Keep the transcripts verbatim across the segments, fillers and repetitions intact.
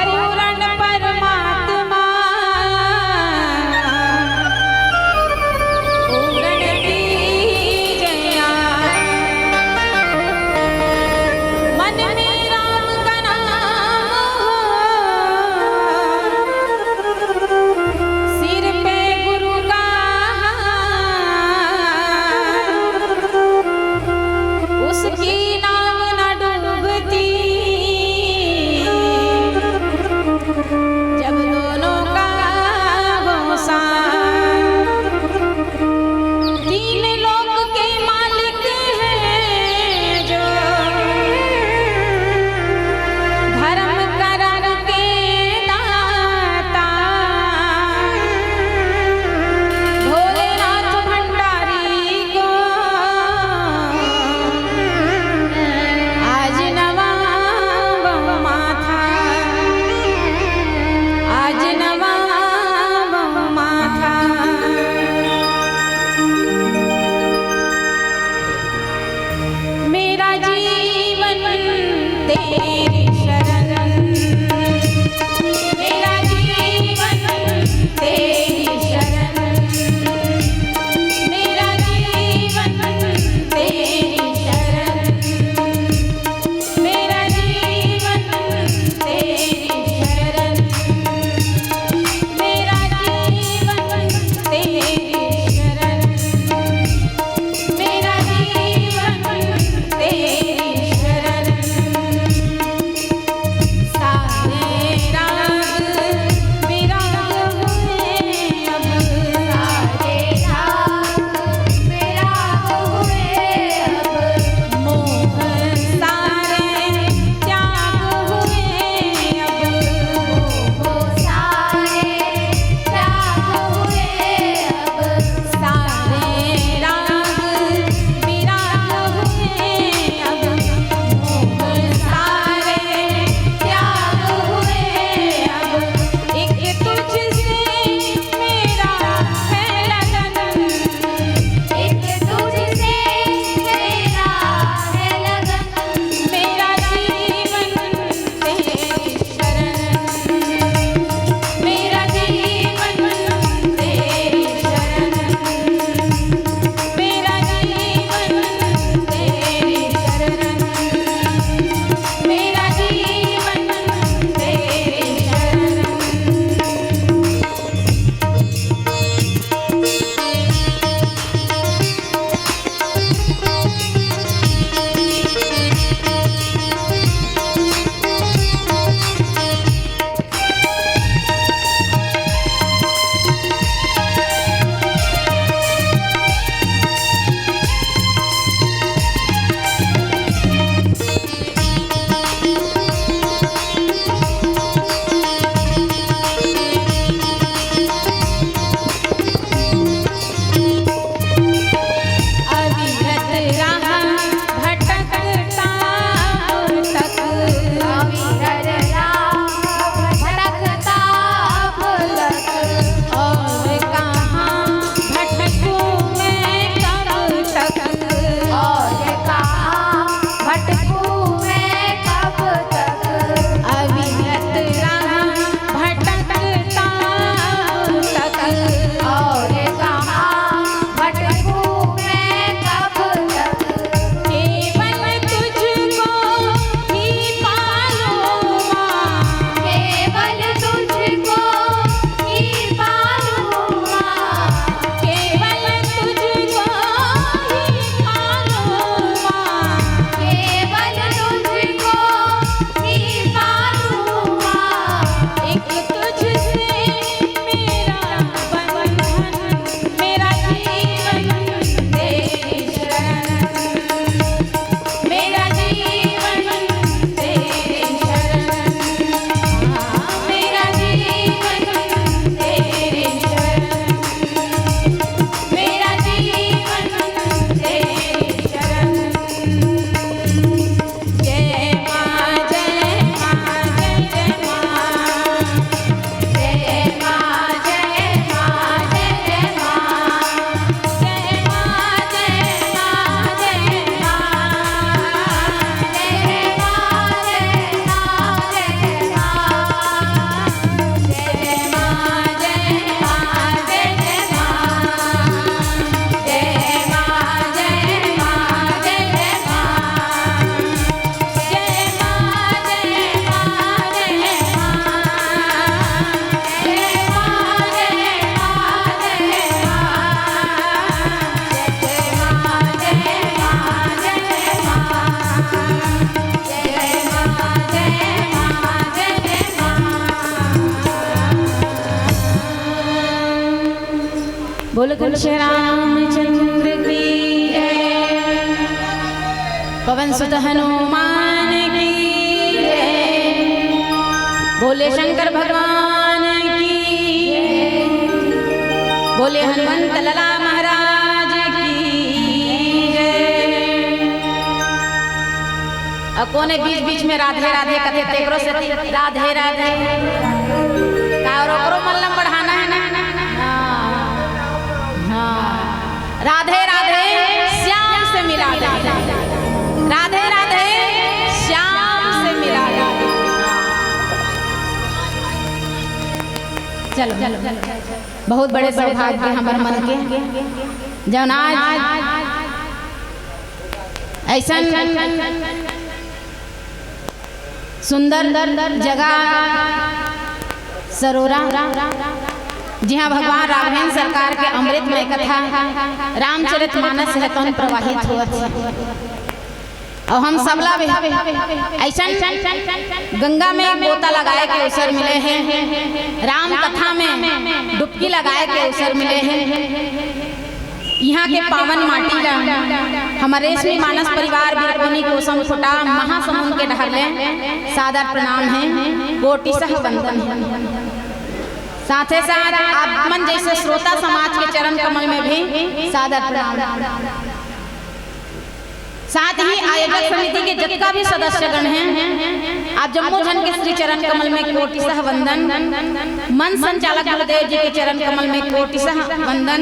पूर्ण परमात्मा पूर्ण कीजइया। मन में राम का नाम हो, सिर पे गुरु का हार, उसकी नाव न डूबती। जब बोल घनश्याम रामचंद्र की जय। पवन सुत हनुमान की जय। बोले शंकर भगवान की जय। बोले हनुमंत लला महाराज की जय। अउ कोने बीच बीच में राधे राधे कथे, तेकरो से राधे राधे। का और ओकरो मन ला बढ़ाना है ना? हाँ, हाँ। राधे राधे श्याम से मिला दे। राधे राधे श्याम से मिला दे। चलो, बहुत बड़े सौभाग्य हमर मन के, जौन आज ऐसन सुंदर जगह सरोरा, जिहाँ भगवान राघवेंद्र सरकार के अमृतमय कथा रामचरित मानस हे तौन प्रवाहित होवत हे। अउ हम सबला भी ऐसन गंगा में गोता लगाए के अवसर मिले हे, राम कथा में डुबकी लगाए के अवसर मिले हे। इहाँ के पावन माटी ला हमर रेशमी मानस परिवार बिरकोनी कोसम खोटा महासमुंद के डहर ले सादर प्रणाम हे, कोटि सह वंदन हे। साथे साथ आप मन जैसे श्रोता समाज के चरण कमल में भी सादर प्रणाम। साथ ही आयोजक समिति के जतका भी सदस्यगण हे, आप जम्मो झन के श्री चरण कमल में कोटि सह वंदन, मंच संचालक गुरुदेव जी के चरण कमल में कोटि सह वंदन।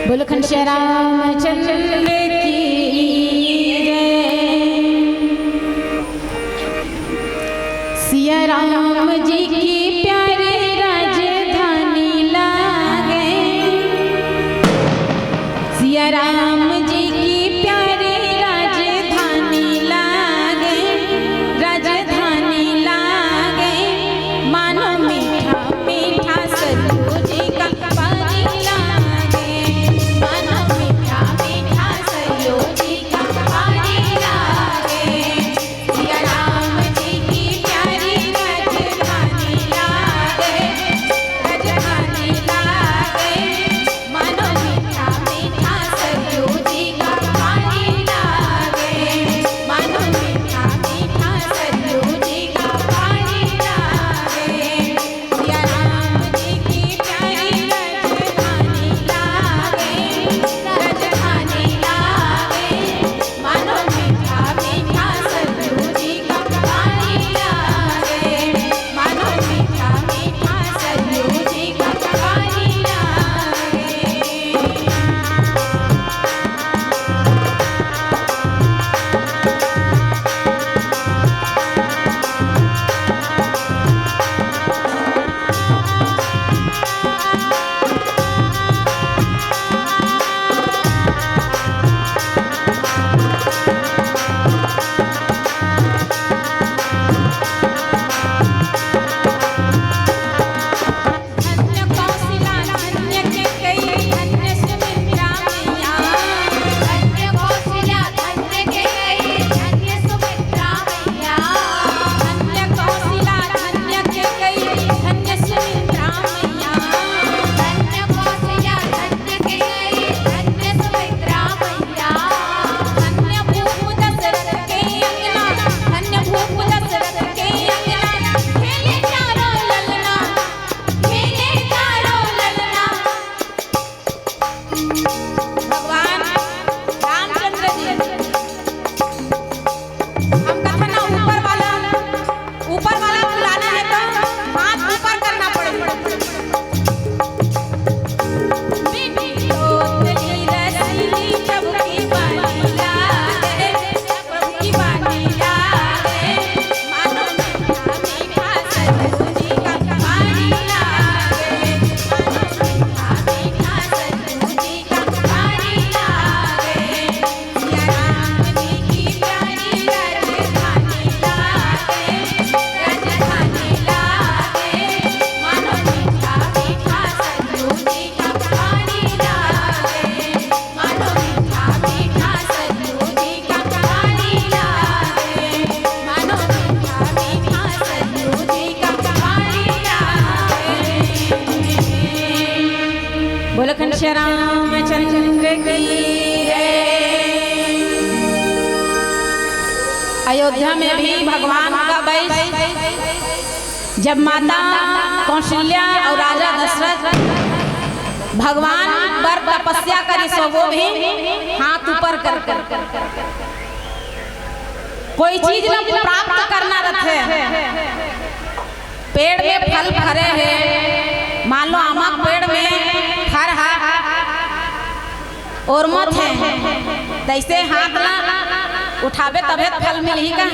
बोल घनश्याम रामचंद्र की जय। सिया राम जी की प्यारी राजधानी लागे, सिया राम जी की प्यारी राजधानी लागे, राजधानी लागे, मानो मीठा मीठा सरयू जी का पानी लागे, मानो मीठा मीठा सरयू जी का पानी लागे। सिया राम जी की प्यारी राजधानी अयोध्या में भी भगवान का बैस, जब माता कौशल्या और राजा दशरथ भगवान पर तपस्या करिस, वो भी हाथ ऊपर कर कर। कोई चीज ला प्राप्त करना रथे, पेड़ में फल फरे हे, मान लो आमा के पेड़ में फर हा ओरमत हे, तइसे हाथ ला उठाबे तभे फल मिलही का?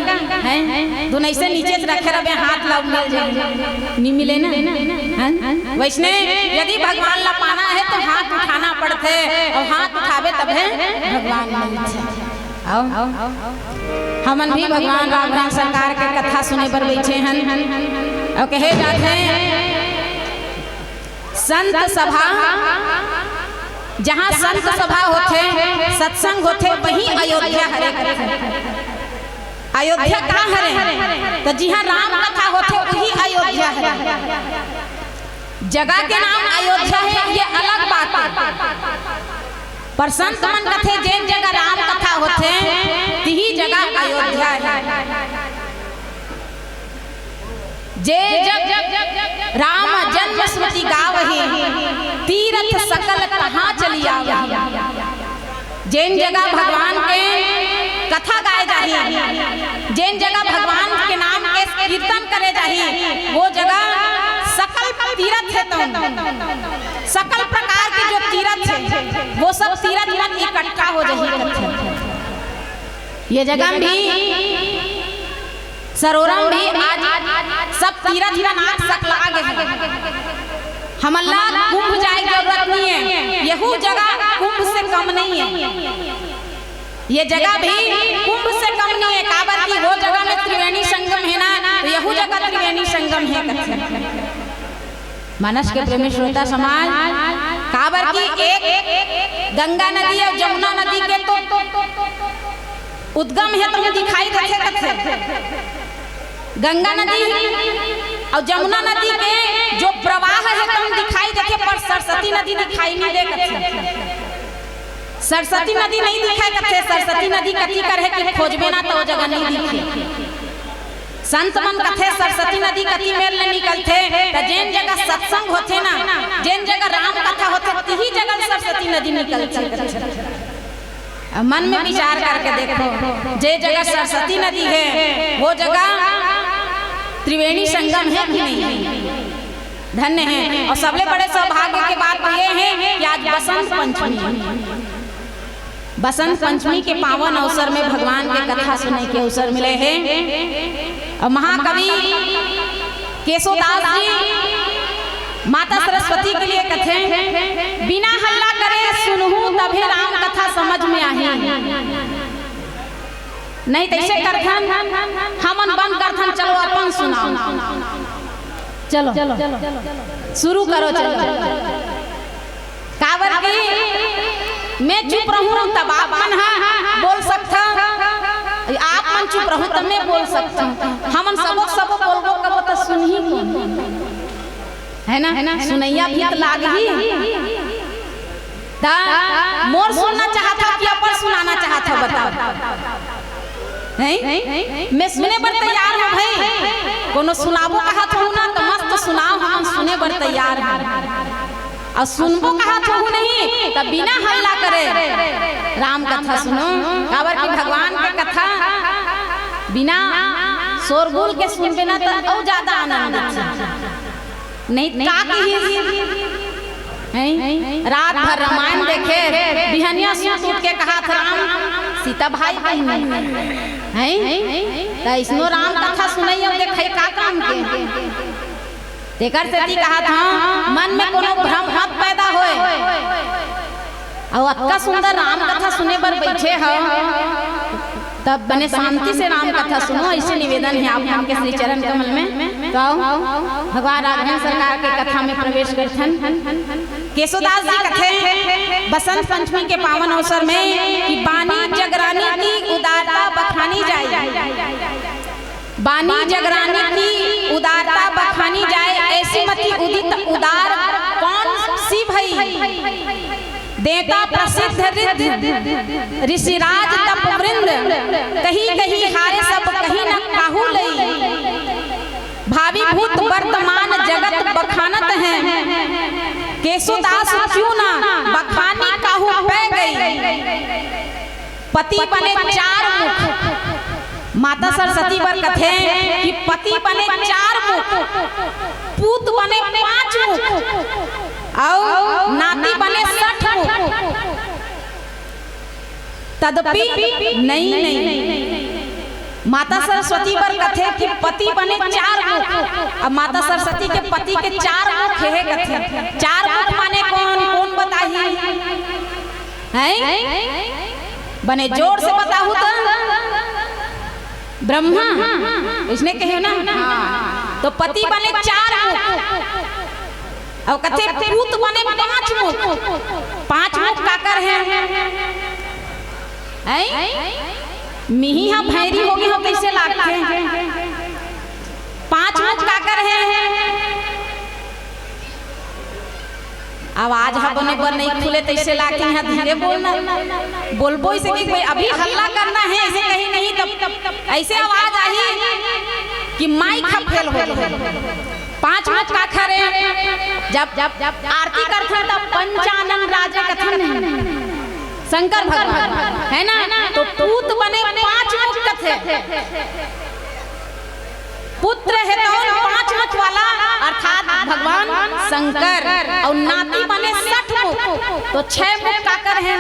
हैं? धुन अइसे नीचे से रखे रहबे, हाथ ला मिल जाही, नी मिले ना? हैं? वइसने यदि भगवान ला पाना हे तो हाथ उठाना पड़थे, अउ हाथ उठाबे तभे भगवान मिलथे। अउ हमन भी भगवान राघवेंद्र सरकार के कथा सुने बर बइठे हन। अउ कहे जाथे, संत सभा, जहाँ संत सभा होथे, सत्संग होथे, वही अयोध्या हरे। अयोध्या का हरे? त जिहाँ राम कथा होथे, वही अयोध्या हरे। जगह के नाम अयोध्या हे, ये अलग बात हे, पर संत मन कथे, जेन जगह राम कथा होथे, तिही जगह अयोध्या हे। जे जग राम जन्म श्रुति गावही, तीरथ सकल तहाँ चली आवही। जेन जगह भगवान के कथा गाए जाही, जेन जगह भगवान के नाम के कीर्तन करे जाही, वो जगह सकल तीरथ हे, तउन सकल प्रकार के जो तीरथ हे, वो सब तीरथ मन इकट्ठा हो जाही। ये जगह भी सरोरा म भी आज सब तीरथ मन आज सकला गे हे। हमन ला कुंभ जाए के जरूरत नइ हे, यहू जगह कुंभ से कम नइ हे। ये जगह भी कुंभ से कम नइ हे, काबर कि वो जगह में त्रिवेणी संगम हे ना, त यहू जगह त्रिवेणी संगम हे कथे। मानस के प्रेमी श्रोता समाज, काबर कि एक गंगा नदी अउ जमुना नदी के तो उद्गम हे, तहूँ दिखाई देथे कथे। गंगा नदी अउ जमुना नदी के जो प्रवाह हे, तहूँ दिखाई देथे, पर सरस्वती नदी दिखाई नइ दे कथे। सरस्वती नदी नइ दिखे कथे, सरस्वती नदी कति कर हे कि खोजबे ना त ओ जगह नइ दिखे। संत मन कथे सरस्वती नदी कति मेर ले निकलथे, त जेन जगह सत्संग होथे ना, जेन जगह राम कथा होथे, तिही जगह सरस्वती नदी निकलथे। अब मन में विचार करके देखो, जे जगह सरस्वती नदी हे, वो जगह त्रिवेणी संगम हे कि नइ हे? धन्य हे। अउ सबले बड़े सौभाग्य के बात ये हे कि आज बसंत पंचमी हे। बसंत पंचमी के पावन अवसर में भगवान के कथा सुने के अवसर मिले हे। अउ महाकवि केशोदास जी माता सरस्वती के लिए कथे, "बिना हल्ला करे सुनहूँ तभे राम कथा समझ में आही।" नहीं त अइसे करथन, हमन बंद करथन, चलो अपन सुनाओ। चलो, शुरू करो, चलो। काबर कि मैं चुप रहूं तब आप मन हा बोल सकथव, आप मन चुप रहू तब मैं बोल सकथव। हमन सबो सबो बोलबो कबो त सुनही कोन? हे ना? सुनइया भी त लागही। त मोर सुनना चाहत हव कि अपन सुनाना चाहत हव, बताओ। हैं? मैं सुने बर तैयार हूँ भाई। कोनो सुनाबो कहत हूँ ना, त मस्त सुनाओ, हम सुने बर तैयार हूँ। अउ सुनबो कहत हूँ नहीं, त बिना हल्ला करे राम कथा सुनो। काबर कि भगवान के कथा बिना शोरगुल के सुनबे ना, त अउ ज्यादा आनंद आथे। नहीं त का कही? हैं? रात भर रामायण देखे, बिहनिया सुत उठ के कहत, "राम, सीता भाई कहीं नहीं।" हैं? त अइसनो राम कथा सुनई अउ देखई का काम के? तेकर सेती कहत हंव, मन में कोनो भ्रम मत पैदा होय। अउ अतका सुंदर राम कथा सुने बर बइठे हव, तब बने शांति से राम कथा सुनो, अइसे निवेदन हे आप मन के श्री चरण कमल में। तो आओ, भगवान राघवेंद्र सरकार के कथा में प्रवेश करथन। केशोदास जी कथे, बसंत पंचमी के पावन अवसर में कि बानी जगरानी की उदारता बखानी जाए। बानी जगरानी की उदारता बखानी जाए, ऐसी मति उदित उदार कौन सी भई? देवता प्रसिद्ध रिद्ध ऋषिराज तप वृंद, कही कही हारे सब जानत हैं, केसोदास क्यों ना बखानी काहू पै गई। पति बने चार मुख। माता सरस्वती बर कथे कि पति बने चार मुख, पूत बने पांच मुख, अउ नाती बने सठ मुख। तदपि नहीं, नहीं। माता सरस्वती बर कथे कि पति बने चार मुख। अब माता सरस्वती के पति के चार मुख हे कथे। चार मुख माने कौन, कौन बताही? हैं? बने जोर से बताहू त। ब्रह्मा, इसने कहे ना? हाँ। तो पति बने चार मुख। अउ कथे पूत बने पांच मुख। पांच मुख काकर हे? हैं? मिही हा भैरी होगे हो, कइसे लागथे? पांच मुख काकर हे? आवाज हा बने बर नहीं खुले, तइसे लागथे। यहाँ धीरे बोलना, बोलबो इसे कि भाई अभी हल्ला करना है, ऐसे कहीं नहीं, तब ऐसे आवाज आही कि माइक हा फेल हो जाए। पांच मुख काकर हे? जब, जब आरती करथन तब पंचानन राजे कथन नहीं, शंकर भगवान, है ना? तो पूत बने पांच मुख कथे। पुत्र हे तौन पांच मुख वाला, अर्थात भगवान शंकर, अउ नाती बने सठ मुख, तो छह मुख काकर हे?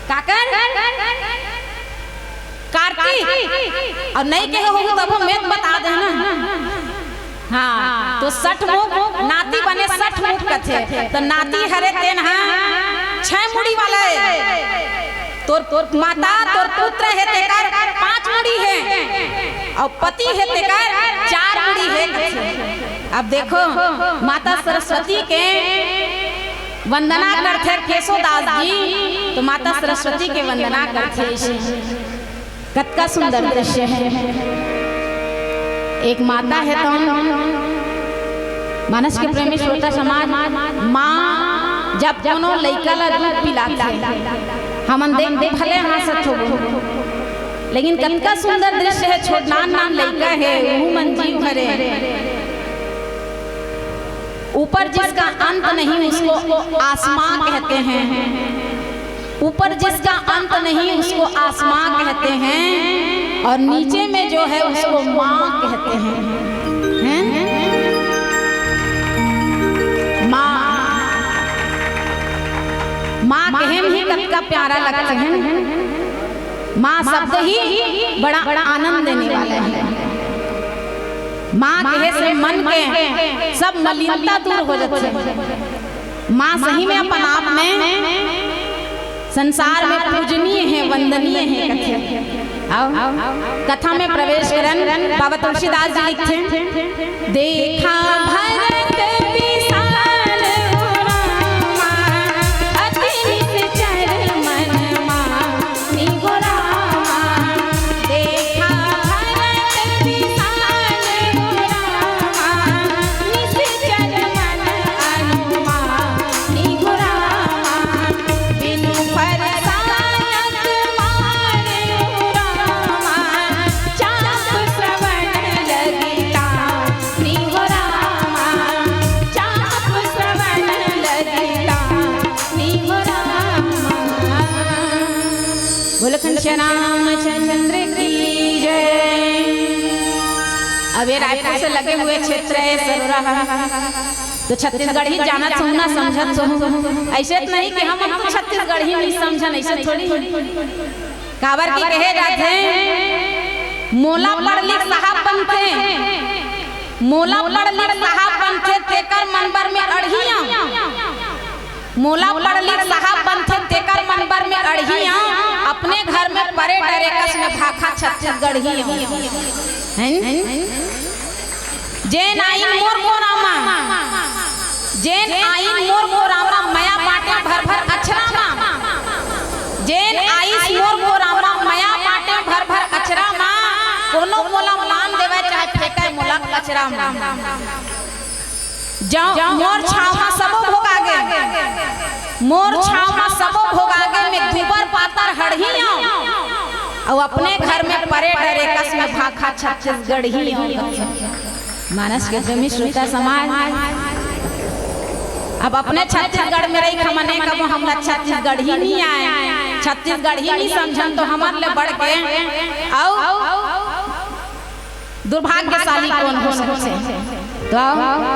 काकर? कार्तिक। अउ नहीं कहे हो तब में बता देना। हाँ, तो सठ मुख, नाती बने सठ मुख कथे। तो नाती हरे तेन हा छह मुड़ी वाला हे। तोर, तोर माता, तोर पुत्र हे तेकर पांच मुड़ी हे, अउ पति हे तेकर चार मुड़ी हे कथे। अब देखो, माता सरस्वती के वंदना करथे केसोदास जी, तो माता सरस्वती के वंदना करथे। कतका सुंदर दृश्य हे। एक माता हे तौन, मानस के प्रेमी श्रोता समाज, माँ जब कोनो लइका ला दूध पिलाथे, हमन देख के भले हाँसत होबो, लेकिन कतका सुंदर दृश्य हे। छोट नान नान लइका हे, उहू मन जीव हरे। ऊपर जिसका अंत नहीं, उसको आसमां कहते हैं। ऊपर जिसका अंत नहीं, उसको आसमां कहते हैं, और नीचे में जो है, उसको माँ कहते हैं। हैं? माँ, माँ कहे में ही कतका प्यारा लगथे। माँ शब्द ही बड़ा, बड़ा आनंद देने वाला हे। माँ कहे से मन के सब मलिनता दूर हो जाथे। माँ सही में अपन आप में संसार में पूजनीय हे, वंदनीय हे कथे। अउ कथा में प्रवेश करन, बाबा तुलसीदास जी लिखथे, देखा भरत विशाल उरामा, अति निश्चल मन मानिहु रामा। देखा भरत विशाल उरामा, निश्चल मन अनुमानिहु रामा। बिनु फर सायक मारहु रामा, चाप श्रवण लगी तानिहु रामा, चाप श्रवण लगी तानिहु रामा। बोलो कंचन रामचंद्र की जय। अब ये रायपुर से लगे हुए क्षेत्र है सरोरा, तो छत्तीसगढ़ी जानत हो ना, समझत हो। ऐसे तो नहीं कि हम तो छत्तीसगढ़ी नहीं समझन, ऐसे थोड़ी। काबर की कहे जाथे, मोला पढ़ लिख साहब बनथे, मोला पढ़ लिख साहब बनथे, तेकर मन बर में अड़हिया। मोला पढ़ लिख साहब बनथे, तेकर मन बर में अड़हिया, अपने घर में परे डरे कस में भाखा छत्तीसगढ़ी। हैं? जेन आइन मोर कोरा मा, जेन आइन मोर कोरा मा, मया बांटे भर भर अछरा मा। जेन आइस मोर कोरा मा, मया बांटे भर भर अछरा मा। कोनो मोला मान देवय चाहे फेंकय मोला कचरा मा। जौं मोर छांव मा सबो भोगागे, मोर छांव मा सबो भोगागे, में दूबर पातर हड़ही आंव, अउ अपने घर में परे डरे कस में भाखा छत्तीसगढ़ी आंव। मानस के प्रेमी श्रोता समाज, अब अपने छत्तीसगढ़ में रही हमने कबो हमला छत्तीसगढ़ी नहीं आए, छत्तीसगढ़ी नहीं समझन तो हमर ले बढ़ के अउ दुर्भाग्यशाली कौन हो सकथे? तो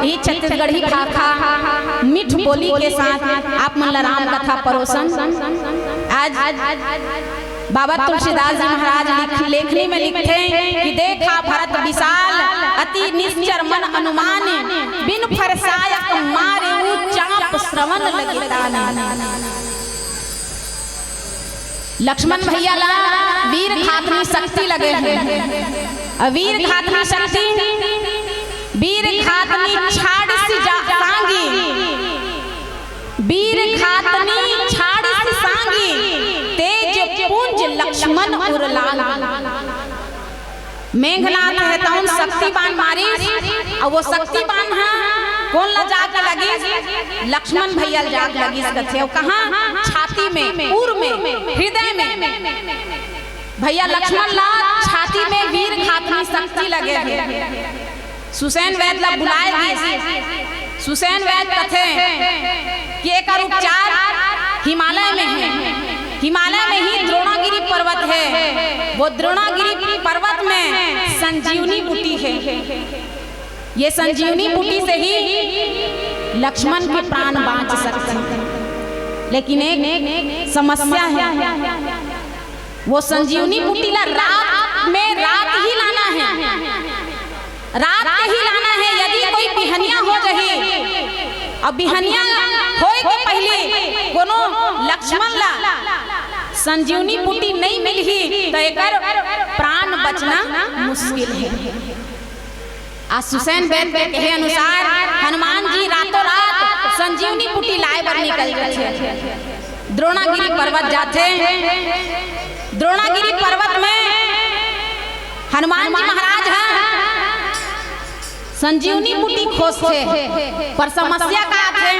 ई छत्तीसगढ़ी भाखा मीठ बोली के साथ आप मन ला राम कथा परोसन। आज बाबा तुलसीदास जी महाराज लिख, लेखनी में लिखथे कि देखा भरत विशाल अति निश्चर मन अनुमान, बिन फरसायक मारे उ चाप श्रवण लगे ताने। लक्ष्मण भैया ला वीर घातनी शक्ति लगे हे। अउ वीर घातनी शक्ति, वीर घातनी छाड़िस जा सांगी, वीर घातनी छाड़िस सांगी, तेज पुंज लक्ष्मण उरलांगी। मेघनाथ हे तउन शक्ति बाण मारिस, अउ वो शक्ति बाण हा कोन ला जाके लगिस? लक्ष्मण भैया ला जाके लगिस कथे। अउ कहाँ? छाती में, उर में, हृदय में। भैया लक्ष्मण ला छाती में वीर घातनी शक्ति लगे हे। सुसैन वैद ला बुलाए गिस। सुसैन वैद कथे कि एकर उपचार हिमालय में हे। हिमालय में ही द्रोणागिरी पर्वत हे। वो द्रोणागिरी पर्वत में संजीवनी बूटी हे। ये संजीवनी बूटी से ही लक्ष्मण के प्राण बाँच सकथे। लेकिन एक समस्या हे, वो संजीवनी बूटी ला रात में, रात ही लाना हे, रात के ही लाना हे। यदि कोई बिहनिया हो जाही अउ बिहनिया होए के पहिली कोनो लक्ष्मण ला संजीवनी बूटी नहीं मिलही, त एकर प्राण बचना मुश्किल हे। आज सुसैन वैद के कहे अनुसार हनुमान जी रातों रात संजीवनी बूटी लाए बर निकल जाथे। द्रोणागिरी पर्वत जाथे। द्रोणागिरी पर्वत में हनुमान जी महाराज ह संजीवनी बूटी खोजथे, पर समस्या का आथे?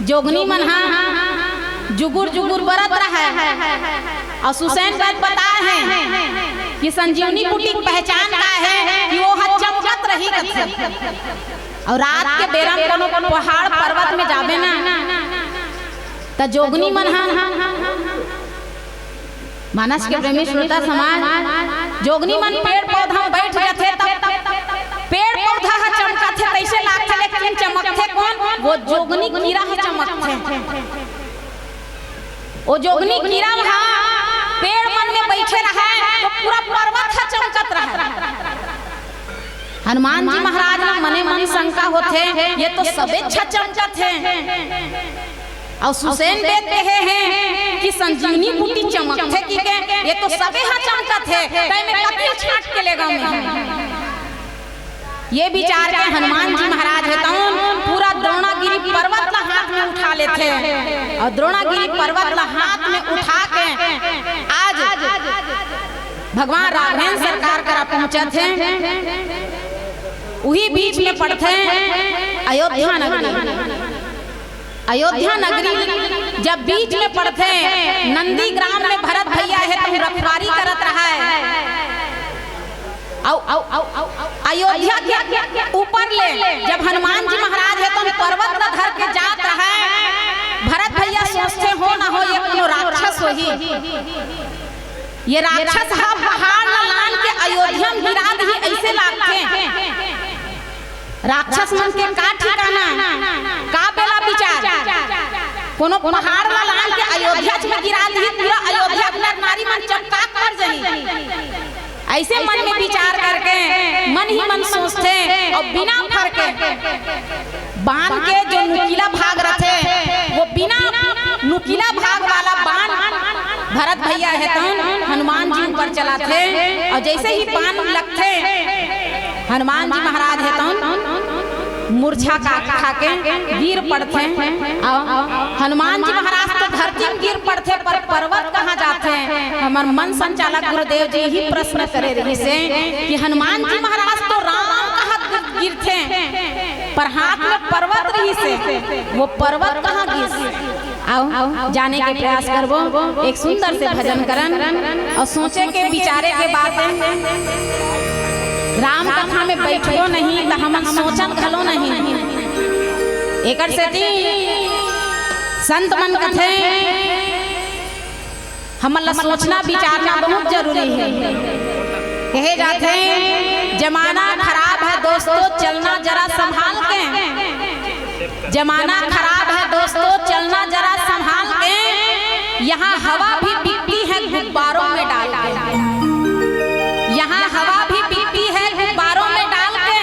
जोगनी मन हा जुगुर जुगुर बरत रहय। अउ सुसैन वैद बताए हे कि संजीवनी बूटी के पहचान का हे कि वो ह चमकत रही कथे। अउ रात के बेरा म कोनो पहाड़ पर्वत में जाबे ना, त जोगनी मन हा मानस के प्रेमी श्रोता समाज, जोगनी मन पेड़ पौधा में बैठ जाथे, तब पेड़ पौधा ह चमकथे, तैसे लागथे, लेकिन चमकथे कौन? वो जोगनी कीरा ह चमकथे। वो जोगनी कीरा ह पेड़ मन में बैठे रहय, तो पूरा पर्वत ह चमकत रहय। हनुमान जी महाराज ला मने मन शंका होथे, ये तो सबे ह चमकत हे। अउ सुसैन वैद कहे हे कि संजीवनी बूटी चमकथे कि के, ये तो सबे ह चमकत हे, तै में कति छाट के लेगा मैं। ये विचार के हनुमान जी महाराज हे तउन पूरा द्रोणागिरी पर्वत ला हाथ में उठा लेथे। अउ द्रोणागिरी पर्वत ला हाथ में उठा के आज भगवान राघवेंद्र सरकार करा पहुंचत हे। उही बीच में पड़थे अयोध्या नगरी। अयोध्या नगरी जब बीच में पड़थे, नंदीग्राम में भरत भैया हे तउन रखवारी करत रहय। अउ, अउ, अउ, अउ, अयोध्या के ऊपर ले जब हनुमान जी महाराज हे तउन पर्वत ला धर के जात रहय, भरत भैया सोचथे हो ना हो ये कोनो राक्षस होही। ये राक्षस ह पहाड़ ला लान के अयोध्या में गिरा दिही, अइसे लागथे। राक्षस मन के का ठिकाना, का बेला विचार। कोनो पहाड़ ला लान के अयोध्या में गिरा दिही, पूरा अयोध्या के नर नारी मन चमकाक मर जाही। अइसे मन में विचार करके मन ही मन सोचथे अउ बिना फरके बाण के जो नुकीला भाग रथे, वो बिना नुकीला भाग वाला बाण भरत भैया हे तउन हनुमान जी ऊपर चलाथे। अउ जइसे ही बाण लगथे, हनुमान जी महाराज हे तउन मूर्छा का खा के गिर पड़थे। अउ हनुमान जी महाराज तो धरती में गिर पड़थे, पर पर्वत कहाँ जाथे? हमर मन संचालक गुरुदेव जी ही प्रश्न करे रहिसे कि हनुमान जी महाराज तो राम कहाँ गिरथे, पर हाथ में पर्वत रहिसे, वो पर्वत कहाँ गिस? आओ, जाने के प्रयास करबो, एक सुंदर से भजन करन अउ सोचे के विचारे के बात हे। राम कथा में बैठबो नहीं त हमन सोचन घलो नहीं। एकर सेती संत मन कथे, हमन ला सोचना विचारना बहुत जरूरी है। कहे जाथे, जमाना खराब है दोस्तों, चलना जरा संभाल के। जमाना खराब है दोस्तों, चलना जरा संभाल के। यहाँ हवा भी बिकती है गुब्बारों में डाल के। यहाँ हवा भी बिकती है गुब्बारों में डाल के।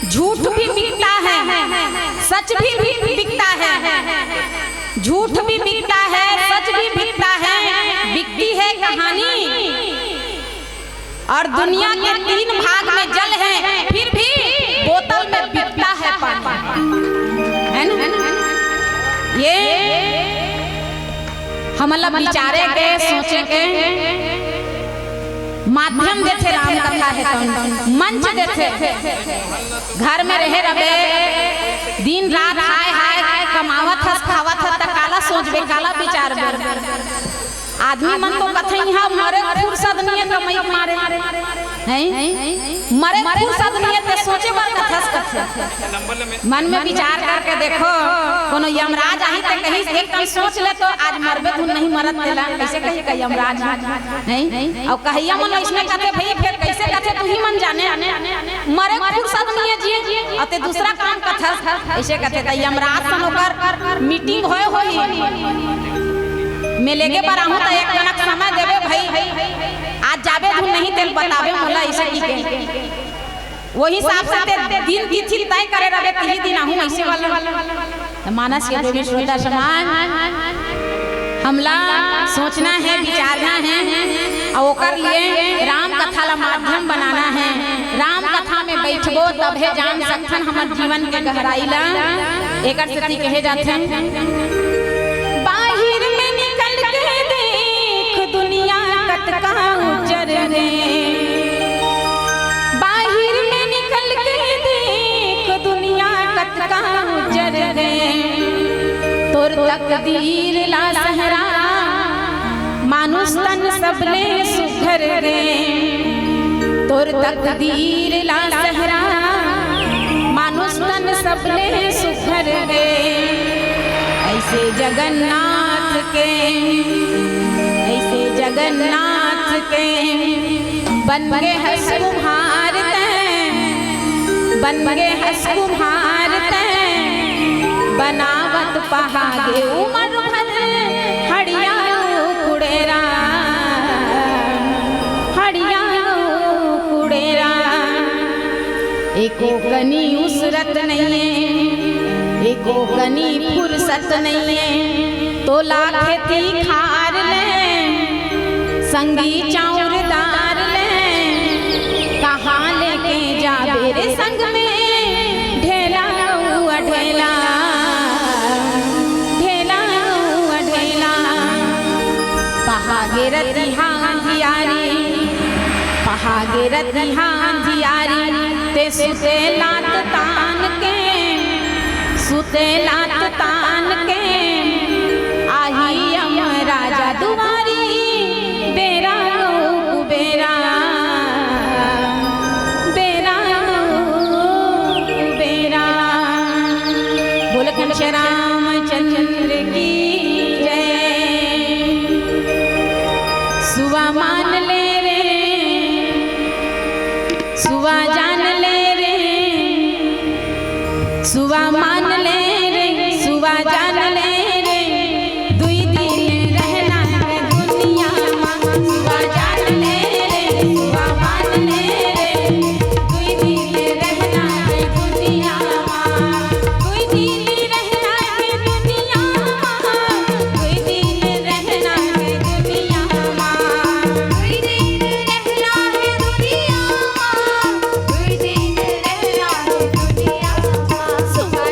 झूठ भी बिकता है, सच भी, भी बिकता है। झूठ भी बिकता है, सच भी बिकता है, बिकती है कहानी। और दुनिया के तीन भाग में जल है, फिर भी बोतल में बिकता है पानी, है ना? ये हमन ला विचारे के, सोचे के माध्यम देथे राम कथा हे, त मंच देथे। घर में रहे रबे, दिन रात हाय हाय कमावत हस, खावत हस, त काला सोचबे, काला विचारबे? आदमी मन तो कथे, "इहाँ मरे फुरसत नइये कमई के मारे।" हैं? मरे फुरसत नइये, ते सोचे बर कथस कथे। मन में विचार करके देखो, कोनो यमराज आही ते कही, "एक कन सोच ले तो, आज मरबे धुन नहीं मरत तेला।" कइसे कही का यमराज? हैं? अउ कहइया मन अइसने कथे, "भई, फेर कइसे कथे, तुही मन जाने।" मरे फुरसत नइये जी, अउ ते दूसरा काम कथस, अइसे कथे। त यमराज सन ओकर मीटिंग होए होही। मैं लेगे बर आहूँ त एक कनक समय देबे भई, आज जाबे धुन नहीं तेल बताबे मोला, अइसे कहिके। वही हिसाब से ते दिन तिथि तय करे रहे, तिही दिन आहूँ, अइसे वाला। त मानस के प्रेमी श्रोता समाज, हमला सोचना हे, विचारना हे, अउ ओकर लिए राम कथा ला माध्यम बनाना हे। राम कथा में बइठबो तभे जान सकथन हमर जीवन के गहराई ला। एकर सेती कहे जाथे, बाहिर में निकल के देख दुनिया कतका उजर रे। बाहिर में निकल के देख दुनिया कतका उजर रे। तोर तकदीर ला सहरा मानुष तन सबले सुघर रे। तोर तकदीर ला सहरा मानुष तन सबले सुघर रे। अइसे जगन्नाथ के, अइसे जगन्नाथ के बन गे हस कुम्हार तैं, बन गे हस कुम्हार तैं, बनावत पहागे उमर भर हड़िया कुड़ेरा, हड़िया कुड़ेरा। एको कनी उसरत नइये, एको कनी फुरसत नइये, तोला खेती खार ले, संगी चाउर दार ले, कहाँ लेके जाबे रे संग में ढेला अउ ढेला, ढेला अउ ढेला। पहागे रतिहा अंधियारी, पहागे रतिहा अंधियारी, ते सुते लात तान के, सुते लात तान के, आही यमराजा दुआरी, बेरा अउ कुबेरा, बेरा अउ कुबेरा। बोल कंच रामचंद्र की जय। सुवा मान ले रे, सुवा जान ले रे, सुवा मान ले रे, सुवा जान ले रे, दुई दिन रहना हे दुनिया मा। सुवा जान ले रे, सुवा मान ले रे, दुई दिन रहना हे दुनिया मा। दुई दिन रहना हे दुनिया मा, दुई दिन रहना हे दुनिया मा। दुई दिन रहना हे दुनिया मा, दुई दिन रहना हे दुनिया मा। सुवा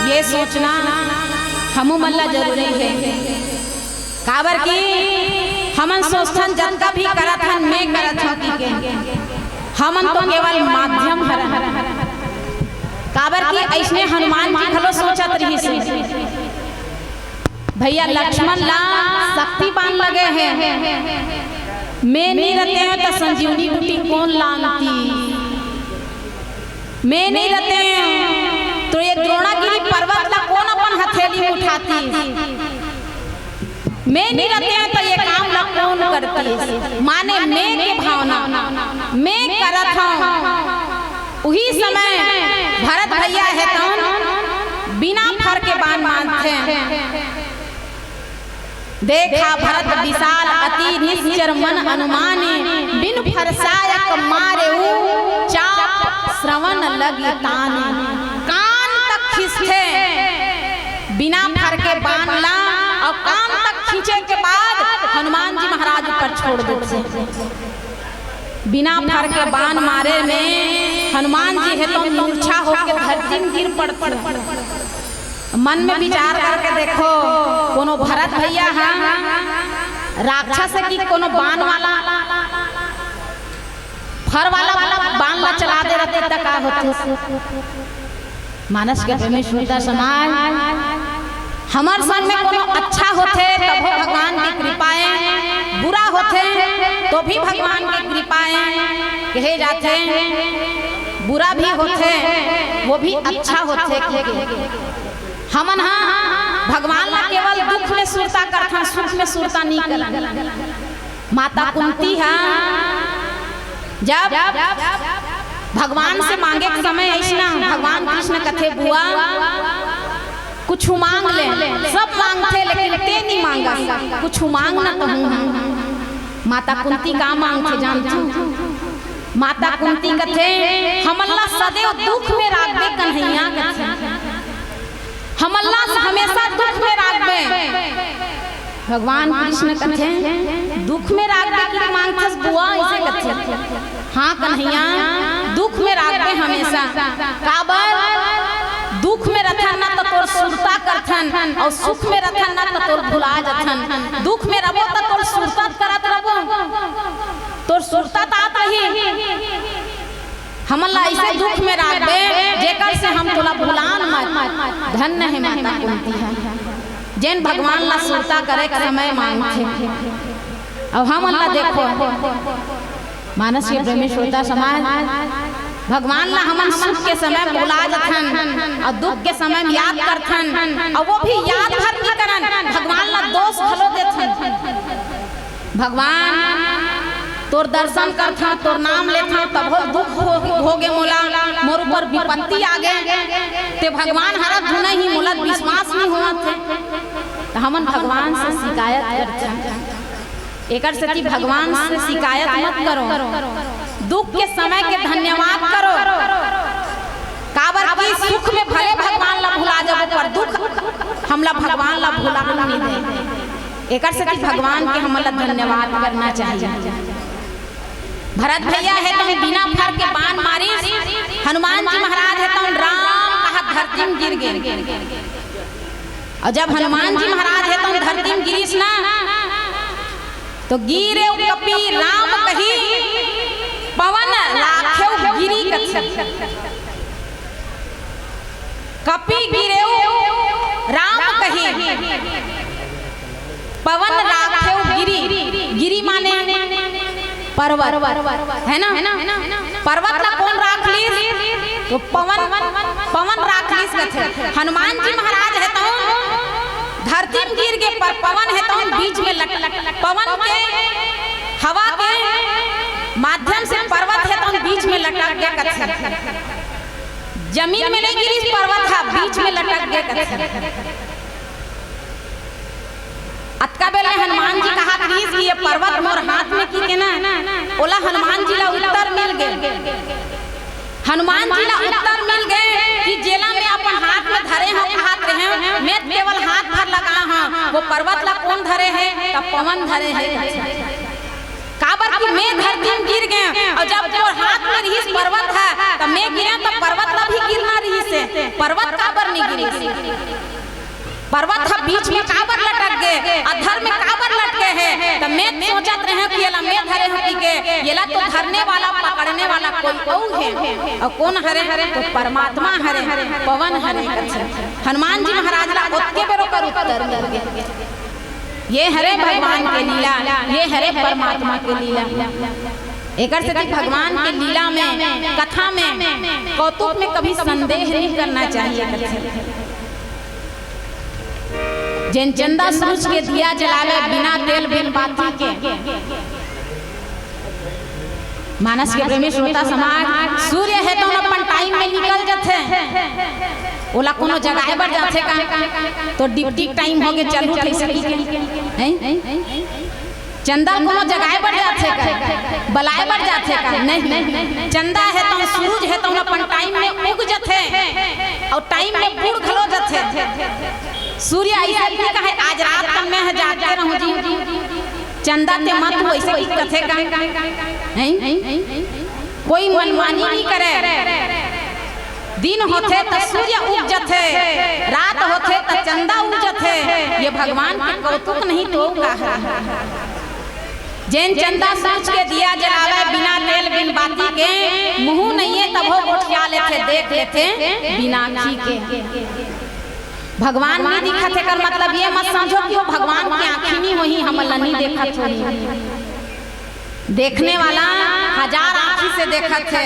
ये सोचना हमू मन ला जरूरी हे, काबर कि हमन सोचथन जतका भी करत हन, मैं करत हंव कहिके, हमन तो केवल माध्यम हरन। काबर कि अइसने हनुमान जी घलो सोचत रिहिस हे, भैया लक्ष्मण ला शक्ति बाण लगे हे, मैं नइ रहतेंव त संजीवनी बूटी कोन लानतिस? मैं नइ रहतेंव त ये द्रोणागिरी पर्वत ला कोन अपन हथेली में उठातिस? मैं नइ रहतेंव त ये काम ला कोन करतिस? माने मैं के भावना, मैं करत हंव। उही समय भरत भैया हे तउन बिना फर के बाण मारथे। देखा भरत विशाल अति निश्चर मन अनुमाने, बिनु फर सायक मारेउ चाप श्रवण लगी ताने। कान तक खींचथे बिना फर के बाण ला, अउ कान तक खींचे के बाद हनुमान जी महाराज ऊपर छोड़ देथे। बिना फर के बाण मारे में हनुमान जी हे तो मूर्छा होके धरती में गिर पड़थे। मन में विचार करके देखो, कोनो भरत भैया ह राक्षस हे कि कोनो बाण वाला, फर वाला बाण ला चला दे रहते त का होथे? मानस के प्रेमी श्रोता समाज, हमर संग में कोनो अच्छा होथे तभो भगवान के कृपा ए, बुरा होथे तो भी भगवान के कृपा ए। कहे जाथे बुरा भी होथे, वो भी अच्छा होथे। हमन ह भगवान ला केवल दुख में सुरता करथन, सुख में सुरता नइ करन। माता कुंती ह जब भगवान से मांगे के समय अइसना, भगवान कृष्ण कथे, "बुआ, कुछु मांग ले।" सब मांगथे, लेकिन ते नइ मांगस, कुछु मांग न कहूं हम। माता कुंती का मांगथे जानथो? माता कुंती कथे, "हमन ला सदैव दुख में राखबे कन्हैया," कथे। हमन ला हमेशा दुख में राखबे। भगवान कृष्ण कथे, "दुख में राखबे कि मांगथस बुआ?" अइसे कथे। "हां कन्हैया, दुख में राखबे हमेशा।" काबर? दुख में रथन ना त तोर सुरता करथन, अउ सुख में रथन ना त तोर भुला जथन। दुख में रबो त तोर सुरता करत रबो, तोर सुरता त आत रही। हमन ला अइसे दुख में राखबे, जेकर से हम तोला भुलान मत। धन्य हे माता कुंती ह, जेन भगवान ला सुरता करे के समय मांगथे। अउ हमन ला देखो, मानस के प्रेमी श्रोता समाज, भगवान ला हमन सुख के समय भुला जथन अउ दुख के समय में याद करथन, अउ वो भी याद भर नइ करन, भगवान ला दोष घलो देथन। भगवान, तोर दर्शन करथंव, तोर नाम लेथंव, तभो दुख हो, होगे मोला, मोर ऊपर विपत्ति आगे। ते भगवान हरत धुन ही, मोला विश्वास नइ होवत हे। त हमन भगवान से शिकायत करथन। एकर सेती भगवान से शिकायत मत करो, दुख के समय के धन्यवाद करो। काबर कि सुख में भले भगवान ला भुला जाबो, पर दुख हमला भगवान ला भुलान नइ दे। एकर सेती भगवान के हमन ला धन्यवाद करना चाहिए। भरत भैया हे तउन बिना फर के बाण मारिस, हनुमान जी महाराज हे तउन राम कहत धरती में गिर गे। अउ जब हनुमान जी महाराज हे तउन धरती में गिरिस ना, तो गिरेउ कपि राम कहि, पवन राखेउ गिरि कथि। कपि गिरेउ राम कहि, पवन राखेउ गिरि। गिरि माने पर्वत, हे ना? पर्वत ला कोन राख लिस? तो पवन, पवन राख लिस कथे। हनुमान जी महाराज हे तउन धरती में गिर गे, पर पवन हे तउन बीच में लट-, पवन के, हवा के माध्यम से पर्वत हे तउन बीच में लटक गे कथे। जमीन में नइ गिरिस, पर्वत ह बीच में लटक गे कथे। अतका बेर में हनुमान जी कहत रिहिस कि ये पर्वत मोर हाथ में कहिके ना, ओला हनुमान जी ला उत्तर मिल गे। हनुमान जी ला उत्तर मिल गे कि जेला मैं अपन हाथ में धरे हंव, कहत रहेंव, मैं केवल हाथ भर लगा हंव, वो पर्वत ला कोन धरे हे? त पवन धरे हे। काबर कि मैं धरती में गिर गेंव, अउ जब तोर हाथ में रिहिस पर्वत ह, त मैं गिरेंव, त पर्वत ला भी गिरना रिहिस हे। पर्वत काबर नइ गिरिस? पर्वत ह बीच में काबर लटक गे, अधर में काबर लटके हे? त मैं सोचत रहेंव कि एला मैं धरे हंव कहिके, एला तो धरने वाला, पकड़ने वाला कोई अउ हे। अउ कोन हरे? तो परमात्मा हरे, पवन हरे कथे। हनुमान जी महाराज ला ओतके बेर ओकर उत्तर मिल गे। ये हरे भगवान के लीला, ये हरे परमात्मा के लीला। एकर सेती भगवान के लीला में, कथा में, कौतुक में कभी संदेह नहीं करना चाहिए। जेन चंदा सूरज के दिया जलावे बिना तेल बिन बाती के, मानस के प्रेमी श्रोता समाज, सूर्य हे तउन अपन टाइम में निकल जथे, ओला कोनो जगाए बर जाथे का? तो ड्यूटी टाइम होगे, चल उठ, अइसे कहिके, हैं? चंदा कोनो जगाए बर जाथे का? बलाए बर जाथे का? नहीं। चंदा हे तउन, सूरज हे तउन अपन टाइम में उग जथे अउ टाइम में बूड़ घलो जथे। सूर्य अइसे नइ कहे, "आज रात कन मैं ह जागते रहूं जी।" चंदा ते मत हो, अइसे कथे का? हैं? कोई मनमानी नइ करे। दिन होथे त सूर्य उग जथे, रात होथे त चंदा उग जथे। ये भगवान के कौतुक नहीं तो का हे? जेन चंदा सूरज के दिया जलावे बिना तेल बिन बाती के, मुंह नइये तभो गोठिया लेथे, देख लेथे बिना आँखी के। भगवान नइ दिखत हे, एकर मतलब ये मत समझो कि वो भगवान के आँखी नइ होही, हमन ला नइ देखत होही। देखने वाला हजार आँखी से देखत हे।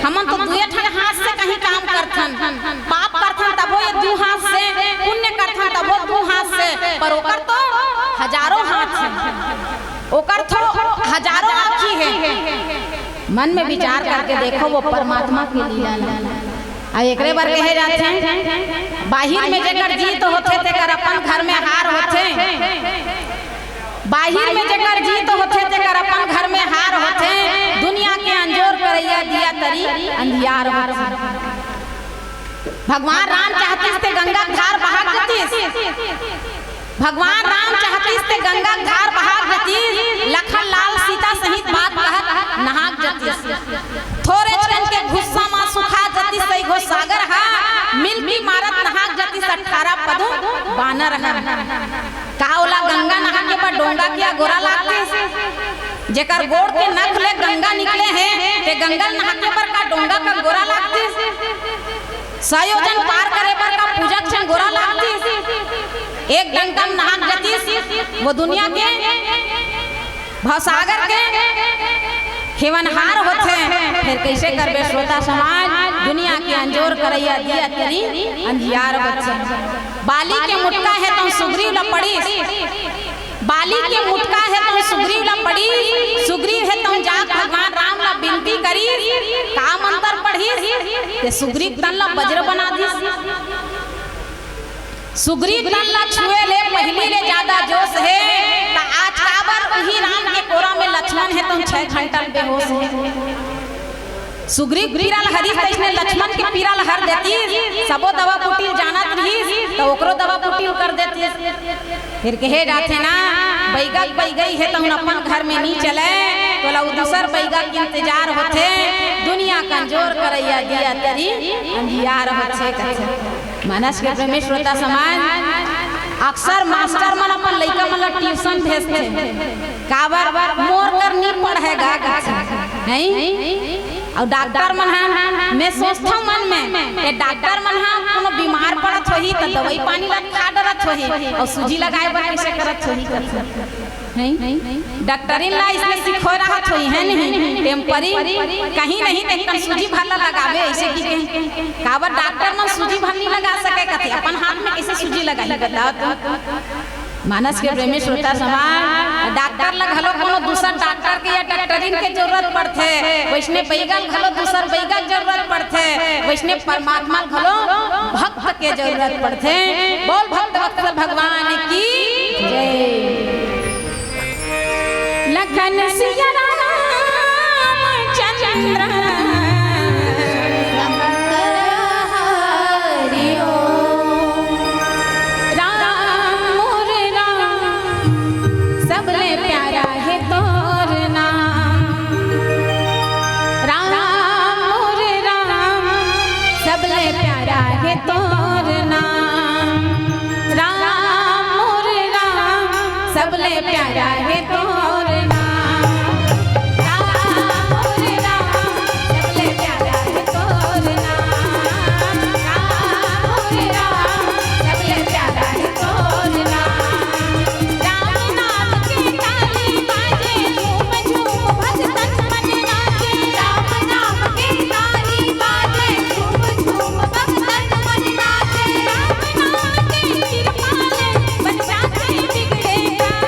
हमन तो दुए ठन हाथ से कहीं काम करथन, पाप करथन तभो ये दू हाथ से, पुण्य करथन तभो दू हाथ से, पर ओकर तो हजारों हाथ हे, ओकर तो हजारों आँखी हे। मन में विचार करके देखो वो परमात्मा के लीला ला। अउ एकरे बर कहे जाथे, बाहिर में जेकर जीत होथे, तेकर अपन घर में हार होथे। बाहिर में जेकर जीत होथे, तेकर अपन घर में हार होथे। दुनिया के अंजोर करइया दिया तरी अंधियार होथे। भगवान राम चाहतिस ते गंगा धार बहाग जतिस। भगवान राम चाहतिस ते गंगा धार बहाग जतिस। लखन लाल सीता सहित बात कहत नहाग जतिस। थोरे कन के गुस्सा मा सुखा जतिस सइघो सागर हा। मिलके मारत नहाग जतिस अठारह पदुम बानर हा। का ओला गंगा नहाके बर डोंगा के अगोरा लागतिस? जेकर गोड़ के नख ले गंगा निकले हे, ते गंगा नहाके बर का डोंगा के अगोरा लागतिस? सौ योजन पार करे बर का पूजा के अगोरा लागतिस? एक डंका म नहाक जतिस वो दुनिया के भवसागर के खेवनहार होथे। फेर कइसे करबे श्रोता समाज, दुनिया के अंजोर करइया दिया तरी अंधियार होथे। बाली के मुटका हे तउन सुग्रीव ला पड़िस, बाली के मुटका हे तउन सुग्रीव ला पड़िस, सुग्रीव हे तउन जाके भगवान राम ला बिनती करिस, का मंतर पढ़िस? ते सुग्रीव तन ला बज्र बना दिस। सुग्रीव तन ला छुए ले पहिली ले जादा जोश हे, त आज काबर उही राम के कोरा में लक्ष्मण हे तउन छह घंटा ले बेहोश हे। सुग्रीव पीरा ल हरिस तइसने लक्ष्मण के पीरा ल हर देतिस, सबो दवा बूटी ल जानत रिहिस, त ओकरो दवा बूटी ल कर देतिस। फेर कहे जाथे ना, बइगा के बइगई हे तउन अपन घर में नी चले, तोला उ दूसर बइगा के इंतजार होथे, दुनिया के अंजोर करइया दिया तरी अंधियार होथे कथे। मानस के प्रेमी श्रोता समाज, अक्सर मास्टर मन अपन लइका मन ला ट्यूशन भेजथे, काबर? मोर कर नी पढ़े गा कथे, हैं? अउ डॉक्टर मन हा, मैं सोचथंव मन में, ये डॉक्टर मन हा कोनो बीमार पड़त होही त दवाई पानी ला खा डरत होही, अउ सूजी लगाए बर कइसे करत होही कथे। हैं? डॉक्टरिन ला इसने सिखोय रहत होही, है नहीं? टेम्परी, कहीं नहीं, कहीं सूजी भर ला लगाबे, अइसे कहिके। काबर डॉक्टर मन सूजी भर नइ लगा सके कथे, अपन हाथ में कइसे सूजी लगाही, बताओ तो। मानस के प्रेमी श्रोता समाज, डॉक्टर ला घलो कोनो दूसर डॉक्टर के या डॉक्टरिन के जरूरत पड़थे, वइसने बइगा ल घलो दूसर बइगा के जरूरत पड़थे, वइसने परमात्मा ल घलो भक्त के जरूरत पड़थे। बोल भक्त वत्सल भगवान की जय। लखन सिया राम चंद्र शंकर हरि ओम। राम मोर राम, सबले प्यारा हे तोर नाम। प्यारा है तोर नाम, राम मोरे राम, सबले प्यारा है तोर नाम, राम मोरे राम, सबले प्यारा है तोर नाम। राम नाम के ताली बाजे, झूम झूम भगतन मन नाचे। राम नाम के ताली बाजे, झूम झूम भगतन मन नाचे। राम नाम के कृपा ले बन जाथे बिगड़े काम।